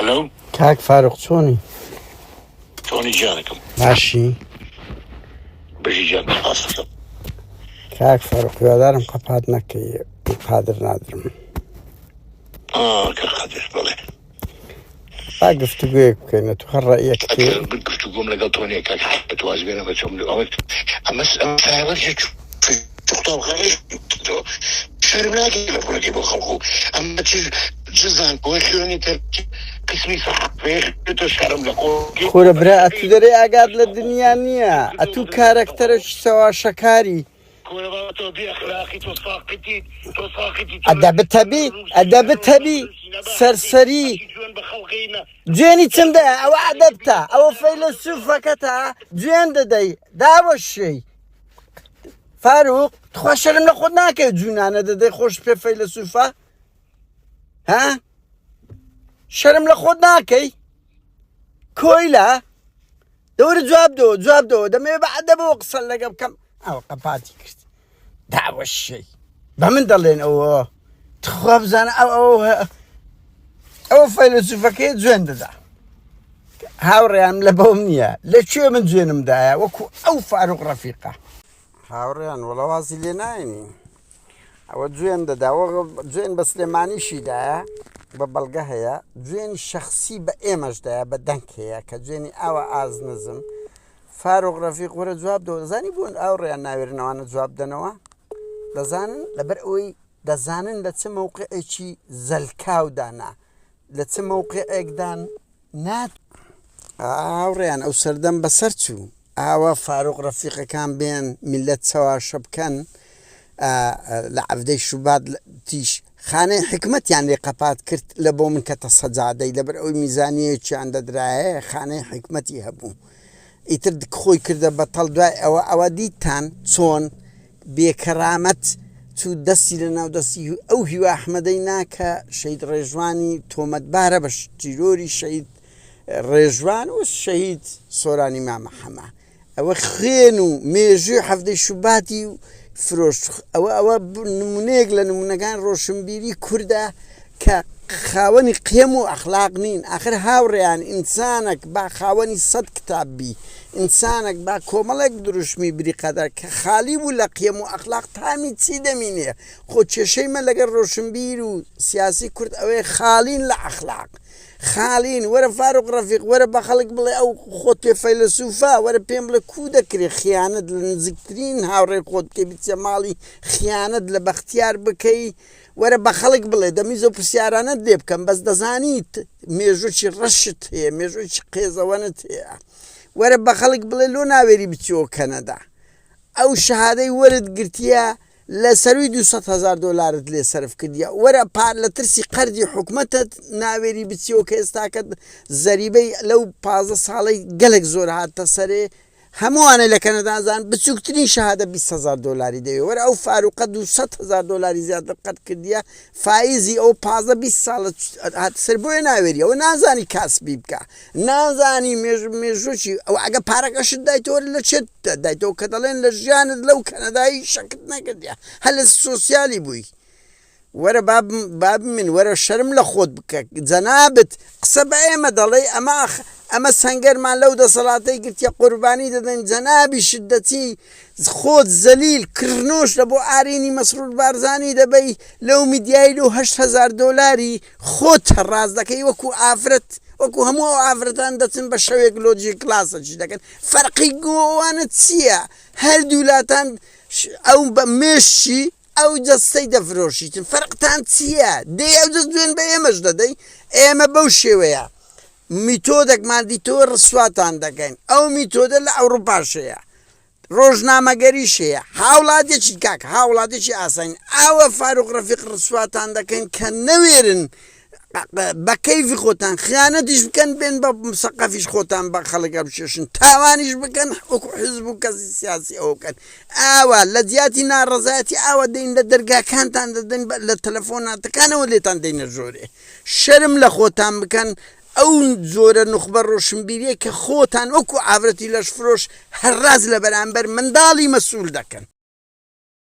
هەلۆ. کاک فاروق چۆنی؟ چۆنی گیانەکەم؟ باشی؟ بژی گیان سپاست دەکەم. کاک فاروق هیوادارم قەپات نەکەی من قادر نادرم. ئا کاک قادر بەڵێ. با گفتوگۆیەک بکەین ئەتوو هەر ڕەئیەکت ئەگەر من گفتوگۆم لەگەڵ تۆ نییە کاک حەمەد واز بێنە بە چۆم ئەوە ئەمە ئەمە سایەڵەکی قوتابخانەی تۆ شەرم ناکەی لە کوڕەکەی بۆ خەڵک و ئەمە چ چ زانکۆی خوێنی تر قسمی سەحافەیە تۆ شەرم لە خۆ کورە برا ئەتوو دەرێ ئاگات لە دنیا نییە ئەتوو کارەکتەرەکی چەواشەکاری ئەدەبت هەبی ئەدەبت هەبی سەرسەری جوێنی چم دایە ئەوە ئەدەبتە ئەوە فەیلەسوفەکەتە جوێن دەدەی داوەشێی فاروق تخوا شەرم لە خۆت ناکەی جوونانە دەدەی خۆش پێ فەیلەسوفە ها شەرم لە خۆت ناکەی کۆیلە دەورە جواب دەوە جواب دەوە دەمەوێ بە ئەدەبەوە قسە لەگە بکەم ئەوە قەپاتی کرد داوەشەی بە من دەڵێن ئەوە تخوا بزانە ئەو ئەو ئەوە فەیلەسوفەکەی جوێن دەدا هاوڕێیان لە بەوم نییە لە کوێ من جوێنم دایە وەکو ئەو فاروق ڕەفیقە هاوڕێیان وەڵا وازی لێ ناینی ئەوە جوێن دەدا جوێن بە سلێمانیشی دایە بە بەڵگە هەیە جوێنی شخصی بە ئێمەش دایە بە دەنگ هەیە کە جوێنی ئاوە ئاز نزم فاروق ڕەفیق وەرە جواب دەوە دەزانی بوون ئاوڕیان ناوێرنەوانە جواب دەنەوە دەزانن لەبەر ئەوەی دەزانن لە چ مەوقعێکی زەلکاودانا لە چ مەوقعێکدان نات هاوڕێیان ئەو سەردەم بەسەر چوو ئاوا فاروق ڕەفیقەکان بێن میللەت چەواشە بکەن لە عەڤدەی شوبات تیش خانەی حیکمەتیان لێ قەپات کرد لە بۆ من کەتە سەجادەی لەبەر ئەوی میزانیەکیان دەدرایە خانەی حیکمەتی هەبوو ئیتر خۆی کردە بەتەڵ دوای ئەوە ئەوە دیتان چۆن بێکەرامەت چوو دەستی لە ناو دەستی ئەو هیوا ئەحمەدەی نا کە شەهید ڕێژوانی تۆمەتبارە بە تیرۆری شەهید ڕێژوان و شەهید سۆرانی مامە حەمە ئەوە خوێن و مێژووی حەفتەی شوباتی و فرۆشت ئەوە ئەوە نمونەیەک لە نمونەکان ڕۆشنبیری کوردە کە خاوەنی قیەم و ئەخلاق نین ئاخر هاوڕێیان ئینسانەک با خاوەنی سەد کتاب بی ئینسانەک با کۆمەڵێک دروشمی بریقەدار کە خالی بوو لە قیەم و ئەخلاق تامی چی دەمینێ خۆ کێشەی مە لەگەڵ ڕۆشنبیر و سیاسی کورد ئەوەیە خاڵین لە ئەخلاق خاڵین وەرە فاروق ڕەفیق وەرە بە خەڵک بڵێ ئەو خۆت پێ فەیلەسوفە وەرە پێم بڵێ کوو دەکرێ خیانەت لە نزیکترین هاوڕێی خۆت بکەی بچیە ماڵی خیانەت لە بەختیار بکەی وەرە بە خەڵک بڵێ دەمویست ئەو پرسیارانەت لێ بکەم بەس دەزانیت مێژووی ڕەشت هەیە مێژووی قێزەوەنت هەیە وەرە بە خەڵک بڵێ لۆ ناوێری بچیەوە کەنەدا ئەو شەهادەی وەرت گرتیە لە سەروی 200 هزار دۆلارت لێ سەرف کردیە وەرە پار لە ترسی قەرزی حکومەتت ناوێری بچیەوە کە ئێستاکە زەریبەی لەو 15 ساڵەی گەلک زۆر هاتە سەرێ هەمووانە لە کەنەدا ئەزانن بچوکترین شەهادە 20 هەزار دۆلاری دەوێ وەرە ئەو فاروقە 200 هەزار دۆلاری زیاتر قەرد کردیە فایزی ئەو 15 20 ساڵە هاتە سەر بۆیە ناوێری ئەوە نازانی کاسبی بکە نازانی مێژ مێژووچی ئەو ئەگە پارەکەشت دایتەوە لە چێت دایتەوە کە دەڵێن لە ژیانت لەو کەنەدایی شەکت نەکردیە هەر لە سۆسیالی بووی وەرە بابی من وەرە شەرم لە خۆت بکە جەنابت قسە بە ئێمە دەڵێی ئەمە ئەمە سەنگەرمان لەو دەسەڵاتەی گرتیە قوربانی دەدەین جەنابیشت دەچی خۆت زەلیل کڕنۆش لە بۆ ئارینی مەسرور بارزانی دەبەی لەو میدیای لەو 8هزار دۆلاری خۆت ڕاست دەکەی وەکو ئافرەت وەکو هەموو ئەو ئافرەتان دەچن بە شەوێک لۆجی کلاسەکی دەکەن فەرقی گۆوانە چییە هەردوولاتان ئەو بە مێشی ئەو جەستەی دەفرۆشیتن فەرقتان چییە؟ دەی ئەو جەست دوێن بە ئێمەش دەدەی ئێمە بەو شێوەیە میتۆدەکمان دیتەوە ڕسواتان دەکەین ئەو میتۆدە لە ئەوروپاش هەیە ڕۆژنامەگەریش هەیە هاوڵاتیەکی کاک هاوڵاتیەکی ئاسایین ئاوە فاروق ڕەفیق ڕسواتان دەکەین کە نەوێرن بە کەیفی خۆتان خیانەتیش بکەن بێن بە مسەقەفیش خۆتان بە خەڵک ئەبکێشن تاوانیش بکەن وەکو حزب و کەسی سیاسی ئەوە بکەن ئاوا لە جیاتی ناڕەزایەتی ئاوا دەین لە دەرگاکانتان دەدەن لە تەلەفۆناتەکانەوە لێتان دەینە ژۆرێ شەرم لە خۆتان بکەن ئەو جۆرە نوخبە ڕۆشنبیریە کە خۆتان وەکو ئاڤرەتی لەشفرۆش هەرراز لە بەرامبەر منداڵی مەسول دەکەن.